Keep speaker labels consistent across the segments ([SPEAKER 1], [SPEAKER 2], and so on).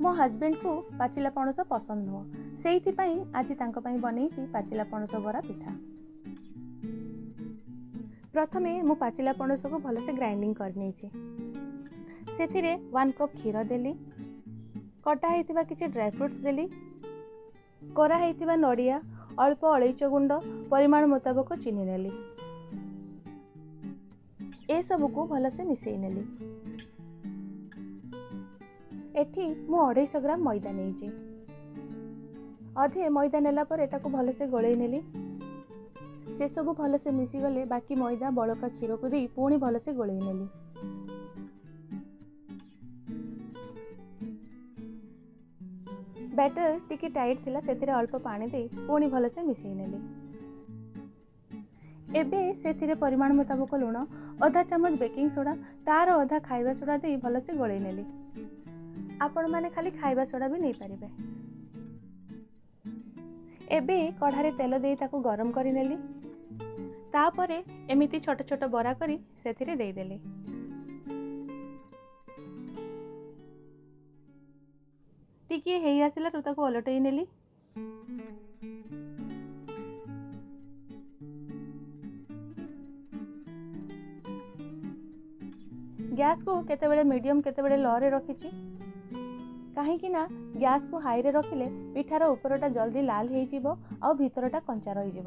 [SPEAKER 1] ମୋ ହଜବେଣ୍ଡକୁ ପାଚିଲା ପଣସ ପସନ୍ଦ ନୁହଁ, ସେଇଥିପାଇଁ ଆଜି ତାଙ୍କ ପାଇଁ ବନେଇଛି ପାଚିଲା ପଣସ ବରା ପିଠା। ପ୍ରଥମେ ମୁଁ ପାଚିଲା ପଣସକୁ ଭଲସେ ଗ୍ରାଇଣ୍ଡିଙ୍ଗ କରିନେଇଛି। ସେଥିରେ 1 କପ୍ କ୍ଷୀର ଦେଲି, କଟା ହେଇଥିବା କିଛି ଡ୍ରାଏ ଫ୍ରୁଟ୍ସ ଦେଲି, କୋରା ହେଇଥିବା ନଡ଼ିଆ, ଅଳ୍ପ ଅଳେଇଚ ଗୁଣ୍ଡ, ପରିମାଣ ମୁତାବକ ଚିନି ନେଲି। ଏସବୁକୁ ଭଲସେ ମିଶାଇ ନେଲି। ଏଠି ମୁଁ 250 ଗ୍ରାମ ମଇଦା ନେଇଛି। ଅଧେ ମଇଦା ନେଲା ପରେ ତାକୁ ଭଲସେ ଗୋଳେଇ ନେଲି। ସେସବୁ ଭଲସେ ମିଶିଗଲେ ବାକି ମଇଦା ବଳକା କ୍ଷୀରକୁ ଦେଇ ପୁଣି ଭଲସେ ଗୋଳେଇ ନେଲି। ବ୍ୟାଟର ଟିକେ ଟାଇଟ୍ ଥିଲା, ସେଥିରେ ଅଳ୍ପ ପାଣି ଦେଇ ପୁଣି ଭଲସେ ମିଶାଇ ନେଲି। ଏବେ ସେଥିରେ ପରିମାଣ ମୁତାବକ ଲୁଣ, ଅଧା ଚାମଚ ବେକିଂ ସୋଡ଼ା, ତାର ଅଧା ଖାଇବା ସୋଡ଼ା ଦେଇ ଭଲସେ ଗୋଳେଇ ନେଲି। ଆପଣମାନେ ଖାଲି ଖାଇବା ସୋଡ଼ା ବି ନେଇପାରିବେ। ଏବେ କଢ଼ାରେ ତେଲ ଦେଇ ତାକୁ ଗରମ କରିନେଲି। ତାପରେ ଏମିତି ଛୋଟ ଛୋଟ ବରା କରି ସେଥିରେ ଦେଇଦେଲି। ଟିକିଏ ହେଇ ଆସିଲାରୁ ତାକୁ ଓଲଟେଇ ନେଲି। ଗ୍ୟାସ୍କୁ କେତେବେଳେ ମିଡ଼ିୟମ୍ କେତେବେଳେ ଲୋରେ ରଖିଛି, କାହିଁକି ନା ଗ୍ୟାସ୍କୁ ହାଇରେ ରଖିଲେ ପିଠାର ଉପରଟା ଜଲ୍ଦି ଲାଲ ହେଇଯିବ ଆଉ ଭିତରଟା କଞ୍ଚା ରହିଯିବ।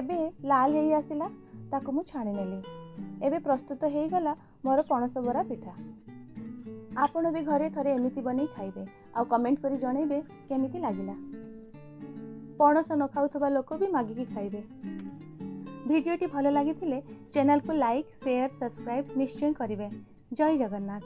[SPEAKER 1] ଏବେ ଲାଲ ହେଇ ଆସିଲା, ତାକୁ ମୁଁ ଛାଣି ନେଲି। ଏବେ ପ୍ରସ୍ତୁତ ହେଇଗଲା ମୋର ପଣସ ବରା ପିଠା। ଆପଣ ବି ଘରେ ଥରେ ଏମିତି ବନେଇ ଖାଇବେ ଆଉ କମେଣ୍ଟ କରି ଜଣେଇବେ କେମିତି ଲାଗିଲା। ପଣସ ନ ଖାଉଥିବା ଲୋକ ବି ମାଗିକି ଖାଇବେ। ଭିଡ଼ିଓଟି ଭଲ ଲାଗିଥିଲେ ଚ୍ୟାନେଲକୁ ଲାଇକ୍, ସେୟାର, ସବସ୍କ୍ରାଇବ୍ ନିଶ୍ଚୟ କରିବେ। ଜୟ ଜଗନ୍ନାଥ।